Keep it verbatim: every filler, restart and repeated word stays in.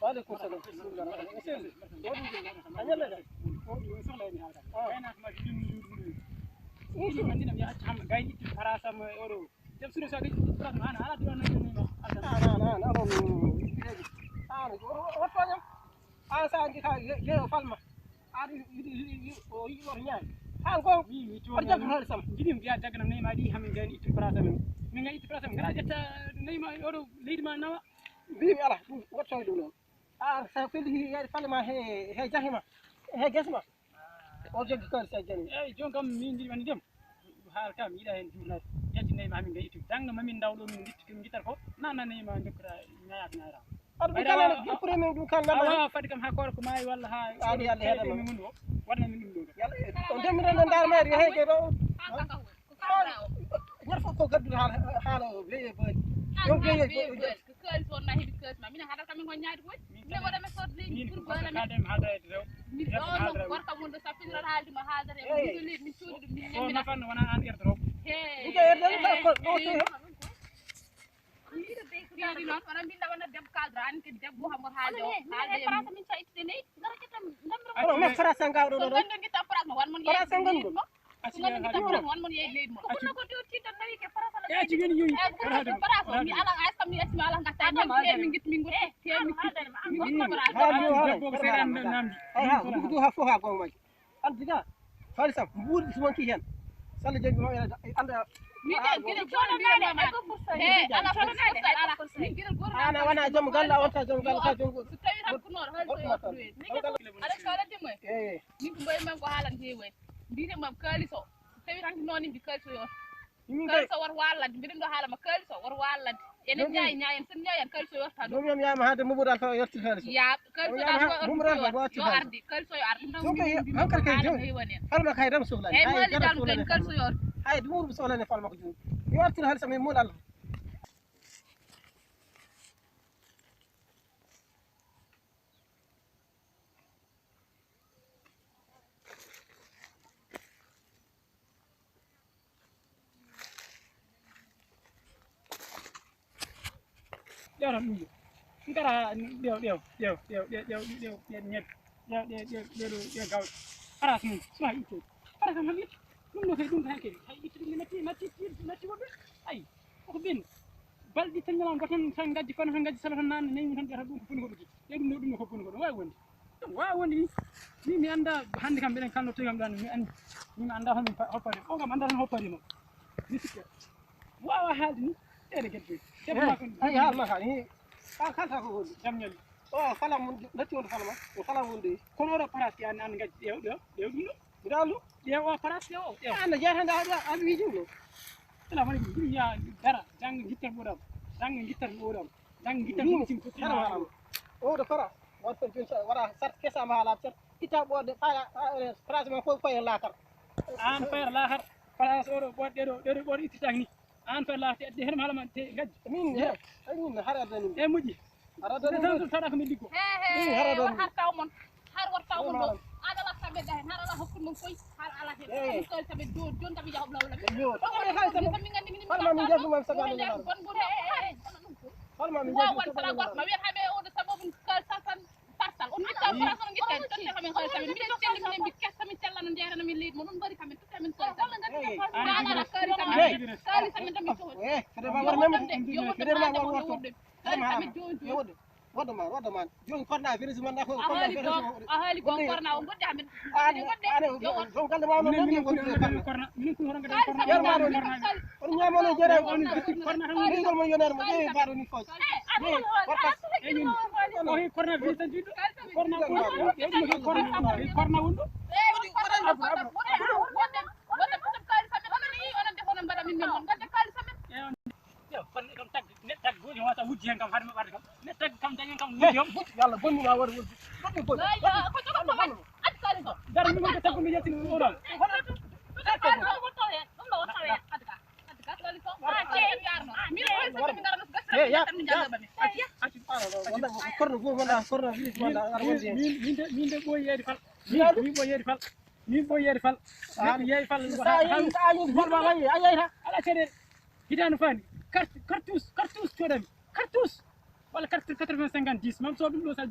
Waaleykum salam. A ñalle de. Ɗum sohla en haalde. Ah. Ɗum sohla en haalde. Gayni itti farasam euro. Dem suudu so a gañi ɗum, ɗum ɗum, an, ala duwa nan ɗum, no, ala. An, an, an, an, on, an, o, o, o, toñam. An, sa andi ka, ye, ye, o falma. An, yiɗi, yiɗi, yiɗi, o, yiɗi, o, ñaay. An, ko, mi, mi, on jagga hoore sam. Jiɗi, mbiya jagganam nayi ma ɗi, hamin gayni itti place amen. Min gayni itti place amen. Ngara ƴetta nayi ma, oɗo, leydi ma nawa. Mbimi ala, ɗum, wattoy ɗum ɗon. An, sa feli, he, he, falma, he, he, jahi ma. He, gesi ma. O joggi kadi sa jani. Eyyi, jon kam min jiɗi wonde dem. Haala kam yiɗa hen juurnade. Ƴetti nayi ma min gayi to jangga ma min ndaw ɗo min gitti kin gitar ko. Nana nayi ma jokkata ñayak ñayra. Aɗa ɗum kala ɓe premier ɗum kala a wawa fadi kam ha koora ko maayi walla ha. Aɗa yalla heɗa min mun o. Waɗana min ɗum ɗo. Yalla on demmi ɗon ndar mayri heyge ɗo. Ñar fof ko gaddude haala haala o weeye boy. Yo weeye boy. Ko kaalis on na heɓi kaalis ma minen haɗata kamin ko ñaadi woy. Min waɗa men sodde leydi pour bala men. Min on warka mon ɗo sappinirata haalde ma haaldata e ɗiɗo leydi min coodi ɗum min ñamina. Nafanno wona an erdo rob. Ike erdo ko ɗo to. Ɗiɗi noon wona mbinda wona debbo kaldra an kadi debbo hamo haalde o haalde e farasa min sa ittude leydi ngara ƴettam. Oɗo moftora sanga oɗo ɗo. Farasa ngon ɗo. Ati men haali ɗo. Ati men yoyi. Farasa mi ala ay kam mi ati mi ala ngata kam te mi git mi ngot te mi git mi ngot ko farasa. Haali o haala. Debbo ko seeɗa namdi. Ay ha bugu du ha fo ha gong maji. An diga. Haali sam buuri suman ki hen. Sala jeng mo anda. Mi den gila jona ma ma. He ala ko ala. Ana wana jom galla on ta jom galla ta jom. So tawi hakkuno haali so yo. Ala kala dimo. Eh. Min ko mboy men ko haalan heewi. Mbiyeten ma kaalis o. So tawi tan ko noon mbi kaalis o yoota. Kaalis o wata waal ladde. Mbiɗen ɗo haala ma kaalis o wata waal ladde. Enen ñaayi ñaayen sen ñaayan kaalis o yotta ɗum. Ɗum yam yaama haade Mamadou Alpha o yotti kaalis o. Ya kaalis o ɗa ɗo ɗum yo arde kaalis o yo arde. Ɗum ɗum hankar kay jom. Falma kay dam sohlani. Eyi mali dam kay kaalis o yotta. Hay ɗum ɗum sohlani falma ko jom. Yo artir haalisa min mul Alpha. Ƴewtan ɗum ɗo. Ngara ɗew ɗew ɗew ɗew ɗew ɗew ɗew ɗew ñebbe. Ɗew ɗew ɗew ɗew ɗew gawɗe. Aras mum suma itte. Aras kam itte. Ɗum ɗo kay ɗum kay kay. Hay itte ɗum natti natti natti woɗɗude. Ay. Koko ɓen balɗe tan ñalawma tan tan gaddi kono tan gaddi sala tan nanne nayi mum tan ɓeta ɗum ko boni ko ɗum ƴew ɗum ɗo ɗum ko boni ko ɗum wawi wonde ɗum wawi wonde ni min mi anda hande kam mbiɗen kalno toy kam ɗan mi andi min mi anda homin hoppade o kam anda tan hoppade ma mi sikka wawa haalde ni ɗeɗe gaddi debbo ma kon ay haalma ka ni ka kalta ko holli jam ñali o kala mun natti wonde kala ma o kala wonde kono oɗo parati an an gaddi ƴew ɗo ƴew ɗum ɗo Mbiɗa andu. Ƴeew o place ƴeew o ƴeew. An jeetande aɗa aɗa wii jumlo. Ela woni ɗum ya dara jang gittar ɓoɗam. Jang gittar ɓoɗam. Jang gittar ɗum tim ko hara wala. O do fara. Wat ko jun sa wara sat kesa ma ala sat. Ita ɓoɗe fara place ma fof fof lakar. An fer lakar. Place o do ɓoɗe do do ɓoɗe ittitaki ni. An fer lakar te adde hen mala man te gaddi. Min he. Ay min hara dani. E muji. Arata ɗum ɗum tan ko mi liggo. He he. Har taw mon. Har war taw mon ɗo. An ala sabe da hen har ala hokkun mon koy. Har ala hen. Ko koy sabe do don tabi jahob lawla. Yo. Ko ko hay sabe. Ko mi ngandi min. Palma min jafu mam sabe ala. Bon bon. Palma min jafu. Wawan sala got ma wi habe o do sababu kal saltan. Farsal on mi taw farsal on gitta tan te xamen xol sabe mi den telli mi bi kessa mi tellano jerana mi lead mon on bari kamen tutta min koy sabe. Ala kari sabe. Kari sabe tan mi to. Eh, fede ma war mem. Fede ma war war. Kari sabe jojo. Wodde ma wodde ma joni korna virus man da ko korna virus a haali ko korna o godde amen ane ane jon kalde ma non non godde korna minen ko hono ngada korna on nyamo no jere on korna tan ni ko mo yoner mo e baro ni ko e korna virus tan jiddo korna ko korna wondu Yo, kon kam tag ne tag goji wata wujji hen kam har mi warde kam ne tag kam dañen kam wujji hen yalla bonni ma war wujji bonni bonni dar mi ko taggo mi yetti mo don korno go wala korno virus wala wala wonde min de min de boy yedi fal min boy yedi fal Min ɓooyi yeeyde fal. Neɗɗo yeeyi fal. Sa yeeyi sa yeeyi fal ma wayi a yeyta. Ala caɗeele. Hitaande faani. Cartouche cartouche coodami. Cartouche. walla quatre-vingts cinquante-dix, mam so ɗum ɗo sal